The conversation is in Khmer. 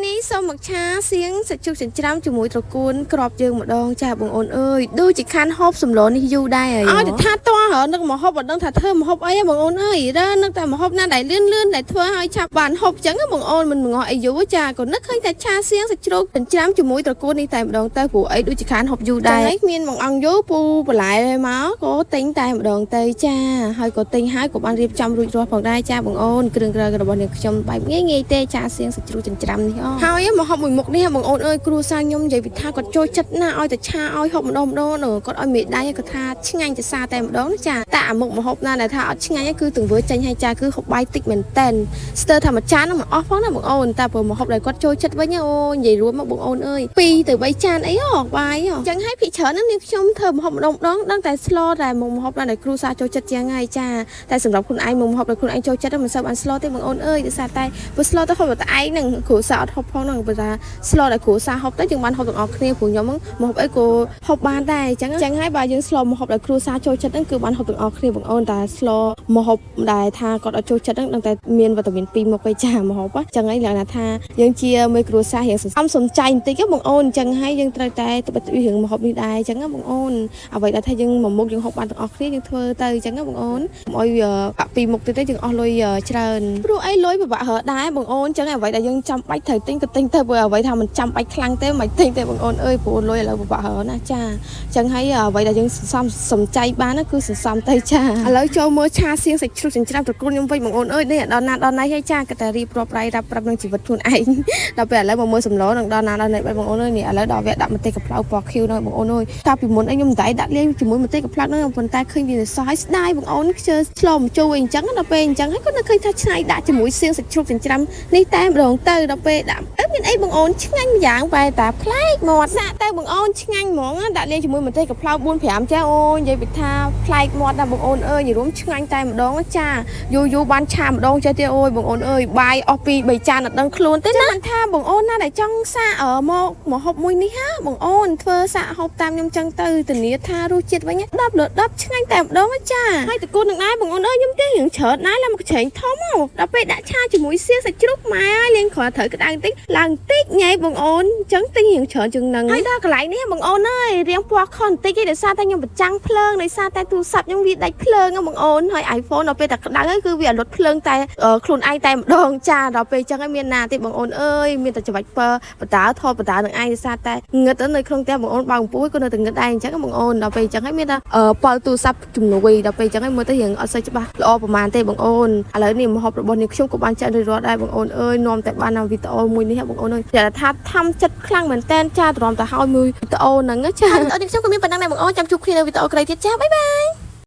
នេះសូមមកឆាសៀងសាច់ជ្រូកចិញ្ច្រាំជាមួយត្រកួនក្របយើងម្ដងចាបងអូនអើយដូចជាខានហូបសម្លនេះយូរដែរហើយឲ្យតែថាតោះនឹកម្ហូបអត់ដឹងថាធ្វើម្ហូបអីហ៎បងអូនអើយរើនឹកតែម្ហូបណាដែលលឿនលឿនដែលធ្វើឲ្យឆាប់បានហូបចឹងបងអូនមិនងអីយូរចាក៏នឹកឃើញតែឆាសៀងសាច់ជ្រូកចិញ្ច្រាំជាមួយត្រកួននេះតែម្ដងទៅព្រោះអីដូចជាខានហូបយូរដែរហើយមានបងអង្គយូរពូបន្លែមកក៏ទិញតែម្ដងទៅចាហើយក៏ទិញហើយក៏បានរៀបចំរួចរាល់ផងដែរចាបងអូនគ្រឿងក្រៅរបស់នាងខ្ញុំបែបងាយងាយទេចាសៀងសាច់ជ្រូកចិញ្ច្រាំនេះអូហើយមកហូបមួយមុខនេះបងអូនអើយគ្រួសារខ្ញុំនិយាយពីថាគាត់ចូលចិត្តណាស់ឲ្យតែឆាឲ្យហូបម្ដងម្ដងគាត់ឲ្យមេដៃគាត់ថាឆ្ងាញ់ចសាតែម្ដងចាតែអាមុខម្ហូបណាដែលថាអត់ឆ្ងាញ់គឺទង្វើចេញឲ្យចាគឺហូបបាយតិចមែនតែនស្ទើរថាមួយចានហ្នឹងមិនអស់ផងណាបងអូនតែព្រោះម្ហូបដែលគាត់ចូលចិត្តវិញអូនិយាយរួមមកបងអូនអើយ2ទៅ3ចានអីហ៎បាយហ៎ចឹងហើយភិកច្រើនហ្នឹងនាងខ្ញុំធ្វើម្ហូបម្ដងម្ដងដឹងតែស្លតែមុខម្ហូបណាដែលគ្រួសារចូលចិត្តជាងហើយចាតែសម្រាប់ខ្លួនឯងមុខម្ហូបដែលខ្លួនឯងចូលចិត្តមិនសូវបានស្លទេបងអូនអើយដោយសារតែព្រោះស្លទៅហូបតែឯងហ្នឹងគ្រួសារអត់ហូបផងហ្នឹងព្រោះថាស្លដែលគ្រួសារហូបទៅយើងបានហូបទាំងអស់គ្នាព្រោះខ្ញុំហ្នឹងម្ហូបអីក៏ហូបបានដែរអញ្ចឹងអញ្ចឹងហើយបើយើងស្លម្ហូបដែលគ្រួសារចូលចិត្តហ្នឹងគឺបានហូបទាំងអស់គ្នាបងអូនតែស្លម្ហូបដែលថាគាត់អត់ចូលចិត្តហ្នឹងដឹងតែមានវីតាមីន2មុខឯចាម្ហូបអញ្ចឹងហើយលក្ខណៈថាយើងជាមួយគ្រួសាររៀងសន្សំសំចៃបន្តិចបងអូនអញ្ចឹងហើយយើងត្រូវតែត្បិតរឿងម្ហូបនេះដែរអញ្ចឹងបងអូនអ្វីដែលថាយើងមួយមុខយើងហូបបានទាំងអស់គ្នាយើងធ្វើទៅអញ្ចឹងបងអូនកុំឲ្យបាក់ពីរមុខទៀតទេយើងអស់លុយច្រើនព្រោះអីលុយពិបាករកដែរបងអូនអញ្ចឹងអ្វីដែលយើងចាំបាច់ត្រូវទិញក៏ទិញទៅព្រោះអ្វីថាមិនចាំបាច់ខ្លាំងទេមិនទិញទេបងអូនអើយព្រោះលុយឥឡូវពិបាករកណាចាអញ្ចឹងហើយអ្វីដែលយើងសន្សំសំចៃបានគឺសន្សំទៅចាឥឡូវចូលមើលឆាសៀងសាច់ជ្រូកចិញ្ច្រាំត្រកូលខ្ញុំវិញបងអូនអើយនេះដល់ណាដល់ណៃហើយចាក៏តែរៀបរាប់រាយរាប់ប្រាប់នឹងជីវិតខ្លួនឯងដល់ពេលឥឡូវមកមើលសម្លនឹងដល់ណាដល់ណៃបងអូនអើយនេះឥឡូវដល់វគ្គដាក់ម្ទេសកំប្លោកពណ៌ខៀវនៅបងអូនអើយកាលពីមុនអីខ្ញុំមិនដៃដាក់លាយជាមួយម្ទេសកំប្លោកហ្នឹងប៉ុន្តែឃើញវាសោះហើយស្ដាយបងអូនខ្ជិលឆ្លងជូរអីអញ្ចឹងដល់ពេលអញ្ចឹងហើយក៏នៅឃើញថាឆ្នៃដាក់ជាមួយសៀងសាច់ជ្រូកចិញ្ច្រាំនេះតែម្ដងទៅដល់ពេលដាក់ទៅមានអីបងអូនឆ្ងាញ់ម្យ៉ាងបែរតាប្លែកមាត់សាក់ទៅបងអូនឆ្ងាញ់ហ្មងដាក់លាយជាមួយម្ទេសកំប្លោក4 5ចាអូនិយាយពីថាប្លែកមាត់ណាបងអូនអើយនិយាយរួមឆ្ងាញ់តែម្ដងចាយូរយូរបានឆាម្ដងចេះទៀតអូយបងអូនអើយបាយអស់ពី3ចានអត់ដឹងខ្លួនទេណាមិនថាបងអូនណាដែលចង់សាកមកមកហូបមួយនេះហាបងអូនធ្វើសាកហូបតាមខ្ញុំចឹងទៅធានាថារសជាតិវិញ10លើ10ឆ្ងាញ់តែម្ដងចាហើយតកូននឹងដែរបងអូនអើយខ្ញុំទេរឿងច្រើនដែរឡើងមកច្រែងធំដល់ពេលដាក់ឆាជាមួយសៀងសាច់ជ្រូកម៉ែហើយលេងគ្រាន់ត្រូវក្តៅបន្តិចឡើងតិចញ៉ៃបងអូនចឹងទិញរៀងច្រើនជាងនឹងហើយដល់កន្លែងនេះបងអូនអើយរៀងពណ៌ខុសបន្តិចឯងដោយសារតែខ្ញុំប្រចាំងភ្លើងដោយសារតែទូរស័ព្ទខ្ញុំវាដាច់ភ្លើងបងអូនហើយ iPhone ដល់ពេលតែក្តៅហើយគឺវាអត់លត់ភ្លើងតែខ្លួនឯងតែម្ដងចាដល់ពេលចឹងហើយមានណាទេបងអូនអើយមានតែច្បាច់ពើបដាថតបដានឹងឯងដោយសារតែងឹតនៅក្នុងផ្ទះបងអូនបើកំពូលក៏នៅតែងឹតដែរអញ្ចឹងបងអូនដល់ពេលចឹងហើយមានតែប៉លទូរស័ព្ទជំនួយដល់ពេលចឹងហើយមើលទៅរៀងអត់សូវច្បាស់ល្អប្រហែលទេបងអូនឥឡូវនេះម្ហូបរបស់នាងខ្ញុំក៏បានចាក់រួចរាល់ដែរបងអូនអើយនាំតែបានវីដេអូមួយនេះបងអូនអើយតែថាធ្វើចិត្តខ្លាំងមែនតែនចាទ្រាំតែហើយមួយវីដេអូហ្នឹងចាអរខ្ញុំក៏មានប៉ុណ្ណឹងដែរបងអូនចាំជួបគ្នានៅវីដេអូក្រោយទៀតចា bye bye.